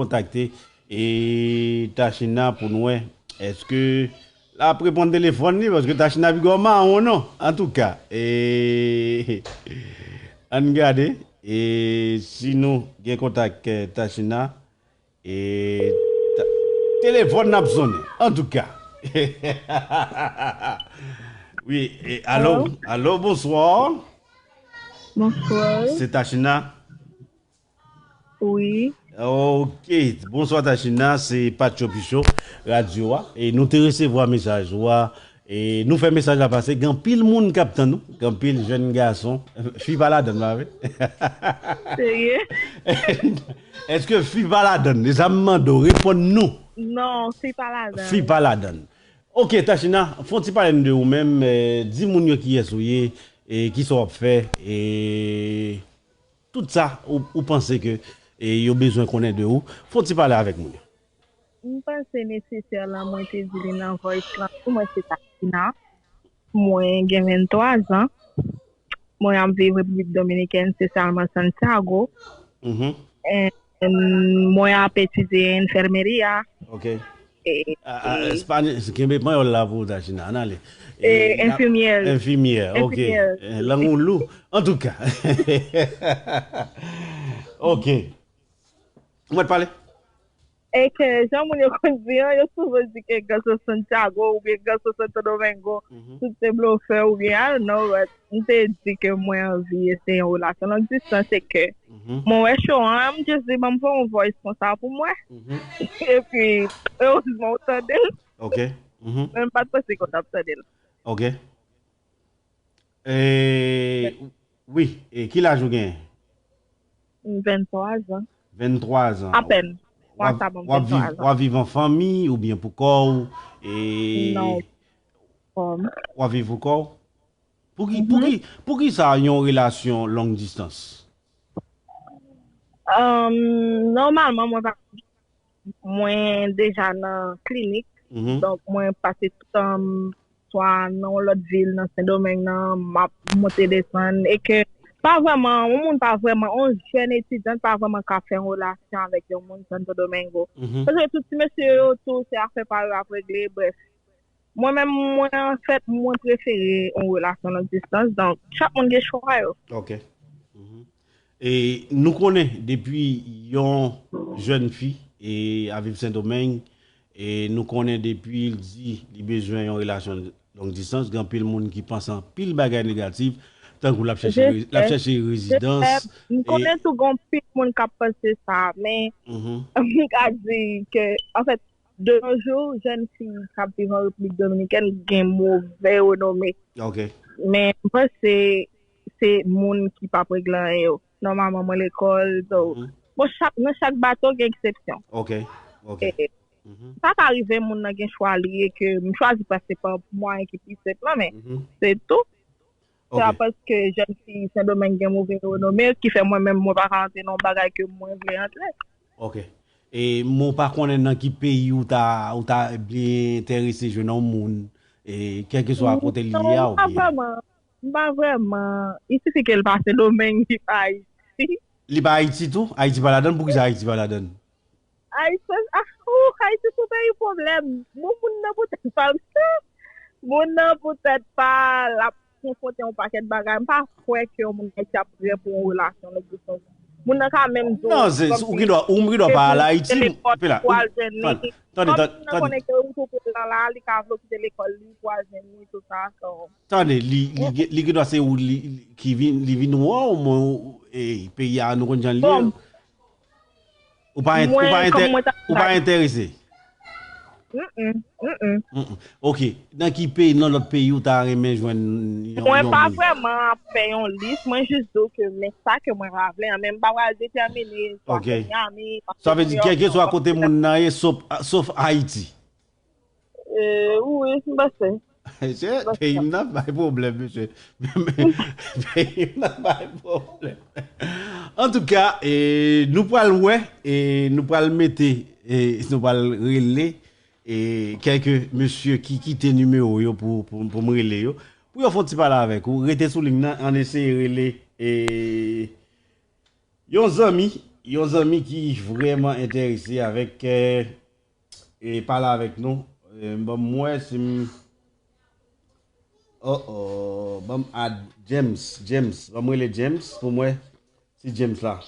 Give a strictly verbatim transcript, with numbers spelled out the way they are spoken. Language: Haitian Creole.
kontakte e Tachina pou n wè èske l ap reponn telefòn li, paske Tachina pi gwo mawon non. Antouka, e, ann gade e si nou gen kontak, eh, Tachina, e ta- telefòn n ap sonnen. Antouka. Wi, e, alo, alo, bonswa. Bonswa. Se Tachina? Wi. Ok, bonswa Tachina, se Patcho Picho, radyo a. E nou te resevwa mesaj ou a, e nou fè mesaj la pase, gen anpil moun k ap tann ou, gen anpil jèn gason, fi pa ladann, pa vre? Serye? Èske fi pa ladann? E sa m mande w, reponn nou. Non, fi pa ladann. Fi pa ladann. Ok, Tachina, fè yon ti pale n de ou menm, eh, di moun yo kiyès ou ye, e kisa w ap fè, e tout sa ou, ou panse ke, e yo bezwen konnen de ou. Fè yon ti pale avèk moun yo. M panse nesesè lan, mwen te di li nan voice lan tou, mwen se Tachina. Mwen gen venntwa zan. Mwen ap viv Repiblik Dominikèn, espesyalman Santiago. Mhm. E, mwen ap etidye enfermeria. Ok. E, a, a, e, espany-, kenbe panyòl la pou ou, Tachina. Ann ale. E, e, enfimyè. Enfimyè, ok. Enfimyè. E, lang ou lou. Antouka. Ok. Ou mèt pale? E ke jan moun yo konn di an, yo souvan di ke gason Santiago oubyen gason Santo Domingo, mhm, tout se blofè oubyen, I don't know, but m te di ke mwen anvi eseye yon relasyon long distans, e ke, mhm, mwen wè show an, m just di, "Ban m fè yon voice konsa pou mwen." Mhm. Epi, erezman, ou tande l. Ok. Mhm. Men m pa t panse ke w t ap tande l. Ok. E, wi, e ki laj ou genyen? Venntwa zan. Venntwa zan. Apèn. W ap, w ap viv, w ap viv an fanmi oubyen pou kò w? E non, pou kò m. W ap viv pou kò w? Pou ki, pou ki, pou ki sa yon relasyon long distans? Nòmalman, mwen pa, mwen deja nan klinik. Mhm. Donk, mwen pase tout tan m swa nan yon lòt vil, nan Sendomeng nan, m ap monte desann. E ke pa vrèman, yon moun pa vrèman, yon jèn etidyant pa vrèman ka fè yon relasyon avèk yon moun Santo Domingo. Mhm. Paske tout ti mesye yo tou, se afè pa yo ap regle, brèf. Mwen menm, mwen, anfèt, mwen prefere yon relasyon long distans. Donk, chak moun gen chwa yo. Ok. Mhm. E nou konnen depi yon jèn fi e ap viv Sendomeng, e nou konnen depi l di li bezwen yon relasyon long distans, gen anpil moun ki panse anpil bagay negatif, tankou l ap chèche, l ap chèche rezidans. M konnen tou gen anpil moun k ap panse sa, men m ka di ke, anfèt, de nos jours, jèn fi k ap viv an Repiblik Dominikèn gen move renome. Ok. Men m panse se moun ki p ap regle anyen yo. Nòmalman, mwen lekòl, so, bon, chak, nan chak bato gen eksepsyon. Ok, ok. E sa ka rive, moun nan gen chwa li, e ke m chwazi pase pa mwayen ki pi senp lan, men se tou. Se pa paske jèn fi Sendomeng gen move renome ki fè mwen menm mwen pa ka antre nan yon bagay ke mwen vle antre. Ok. E mwen pa konnen nan ki peyi ou ta, ou ta byen enterese jwenn yon moun, e kèlkeswa kote li ye a, oubyen? Non, m pa vrèman, m pa vrèman. Il suffit ke l pa Sendomeng, li pa Ayiti. Li pa Ayiti tou? Ayiti pa ladann? Poukisa Ayiti pa ladann? Ayiti, ah, ou, Ayiti se yon peyi pwoblèm. Bon, moun nan poutèt pa l, moun nan poutèt pa l ap konfwonte yon pakèt bagay. M pa kwè ke yon moun Ayiti ap prè pou yon relasyon long distans. Moun nan ka menm di w, non, se, ou gen dwa, ou gen dwa pa al Ayiti, epi l al jwenn li. Tande, tande, tande. Kòm moun nan konnen ke ou tou pral la, li ka vle w kite lekòl li pou al jwenn li, tout sa, so. Tande, li, li, li gen dwa se ou li, li, ki vin, li vin wè w, men, e, peyi a, nou konn jan l ye. Ou pa, ou pa enterese? Mm, mm. Ok. Nan ki peyi, nan lòt peyi, ou ta renmen jwenn yon, yon moun? Mwen pa vrèman ap fè yon lis. Mwen jis di w ke men sa ke mwen pa vle an, men m pa pral detèmine, swa se Miami, swa se New York, non. Sa vle di, kèlkeswa kote moun nan ye, sof, sof Ayiti. E, wi, m panse. Mesye, peyi m nan bay pwoblèm, mesye. Peyi m nan bay pwoblèm. Antouka, e, nou pral wè, e, nou pral mete, e, nou pral rele, e, kèlke mesye ki kite nimewo yo pou, pou, pou m rele yo. Pou yo fè yon ti pale avèk ou, rete sou liy nan, ann eseye rele, e, yon zanmi, Yon zanmi ki vrèman enterese avèk, eh, e pale avèk nou. Eh, ban m wè si m, oh, oh, ban m add James, James. Ban m rele James pou m wè si James la.